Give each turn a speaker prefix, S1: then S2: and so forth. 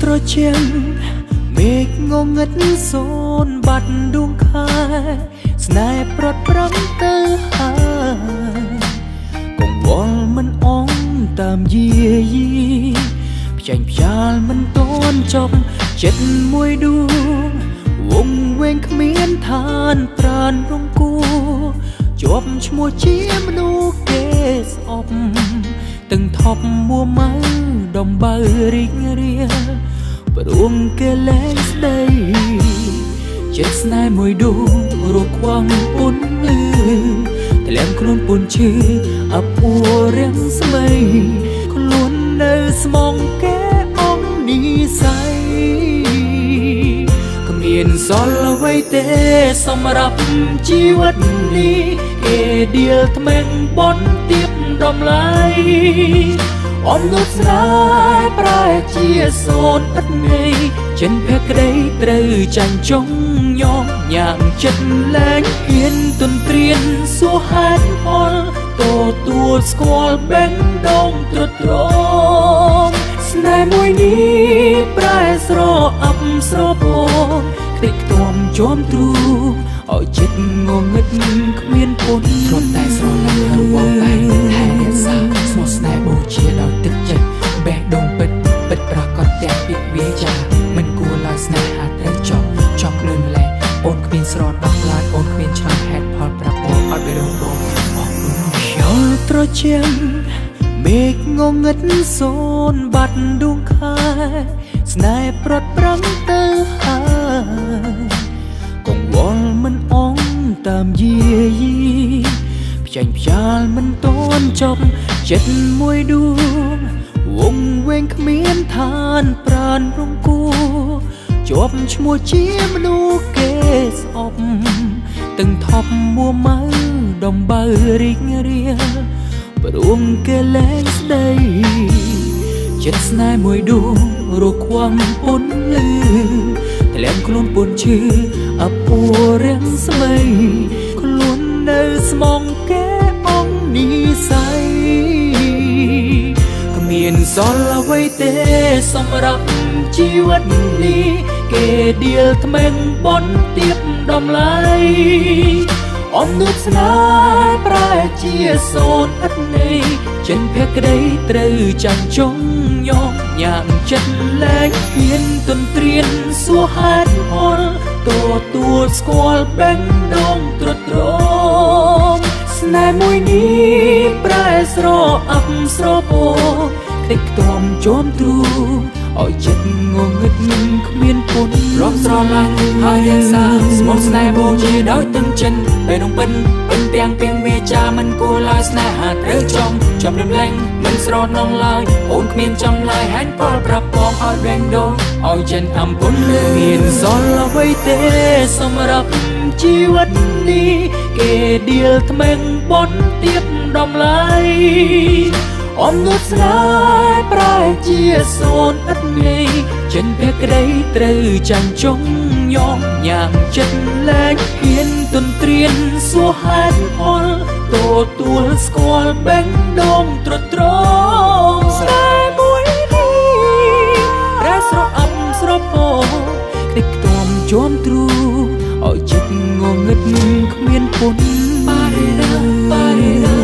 S1: ត្រជាំងមេឃងងឹតសូនបាត់ដួងខែស្នេហ៍ប្រត់ប្រំទៅហើយកង្វល់មិនអងតាមយាយីផ្ចាញ់ផ្ចាលមិនតន់ចប់ចិត្តមួយដួងវងវែងគ្មានឋានប្រានរងគួជាប់ឈ្មោះជាមនុស្សគេស្អប់ ទាំងថប់មួម៉ៅដំបៅរីករាលព្រមគេលែងស្ដីចិត្តស្នេហ៍មួយដួងរកខ្វងពុនលឺធ្លាមខ្លួនពុនឈឺអភួរាំងស្មីខ្លួននៅស្មងគេអងនិស័យគ្មានសល់អ្វីទេសម្រាប់ជីវិតនេះគេដៀលថ្មេងបនទៀបតម្លៃអំនួតស្នេហ៍ប្រែជាសូនឥតន័យចិនភក្តីត្រូវចាញ់ចុងញោមញ៉ាំចិត្តលែងហ៊ានទន្ទ្រានសួរហេតុផលទទួលស្គាល់បេះដូងទ្រុឌទ្រោមស្នេហ៍មួយនេះប្រែស្រអាប់ស្រពោខ្ទេចខ្ទាំជាំទ្រូងឲ្យចិត្តងងឹតគ្មានពុន
S2: ធ្លាប់តែស្រឡាញ់ហើយវងតែថែរក្សាស្មោះស្នេហ៍បូជាដោយទឹកចិត្តបេះដូងពិតពិតប្រកបទាំងពាក្យវាចាមិនគួរឡើយស្នេហាត្រូវចប់ចប់លឿនម្លេះអូនគ្មានស្រដោះឡើយអូនគ្មានឆ្លើយហេតុផលប្រាប់បងឲ្យបេះដូងបងអរគុណ
S1: ខ្យល់ត្រជាំងមេឃងងឹតសូនបាត់ដួងខែស្នេហ៍ប្រត់ប្រំទៅហើយកង្វល់មិនអងតាមយាយីផ្ចាញ់ផ្ចាលមិនតន់ចប់ចិត្តមួយដួងវងវែងគ្មានឋានប្រានរងគួជាប់ឈ្មោះជាមនុស្សគេស្អប់ទាំងថប់មួម៉ៅដំបៅរីករាលព្រមគេលែងស្ដីចិត្តស្នេហ៍មួយដួងរកខ្វងពុនលឺធ្លាមខ្លួនពុនឈឺអភួរាំងស្មីខ្លួននៅស្មងគេអងនិស័យគ្មានសល់អ្វីទេសម្រាប់ជីវិតនេះគេដៀលថ្មេងបនទៀបតម្លៃអំនួតស្នេហ៍ប្រែជាសូនឥតន័យចិនភក្តីត្រូវចាញ់ចុងញោមញ៉ាំចិត្តលែងហ៊ានទន្ទ្រានសួរហេតុផលទទួលស្គាល់បេះដូងទ្រុឌទ្រោមស្នេហ៍មួយនេះប្រែស្រអាប់ស្រពោខ្ទេចខ្ទាំជាំទ្រូងឲ្យចិត្តងងឹតគ្មានពុន
S2: រាប់ស្រឡាញ់ហើយរក្សាស្មោះស្នេហ៍បូជាដោយទឹកចិត្តពេលនងពិនពិនទាំងពីងវាចាមិនគួរឡើយស្នេហាត្រូវចំចំលំលែងមិនស្រណងឡើយអូនគ្មានចំឡើយហែនផលប្រាប់បងឲ្យបេះដូងឲ្យចិនអំពុនលឺ
S1: មានសល់អ្វីទេសម្រាប់ជីវិតនេះគេដៀលថ្មេងបនទៀបតម្លៃអំនួតស្នេហ៍ប្រែជាសូនឥតន័យចិនភក្តីត្រូវចាញ់ចុងញោមញ៉ាំចិត្តលែងហ៊ានទន្ទ្រានសួរហេតុផលទទួលស្គាល់បេះដូងទ្រុឌទ្រោមស្នេហ៍មួយនេះប្រែស្រអាប់ស្រពោខ្ទេចខ្ទាំជាំទ្រូងឲ្យចិត្តងងឹតគ្មានពុន
S2: បារេរ៉ាបារេរ៉ា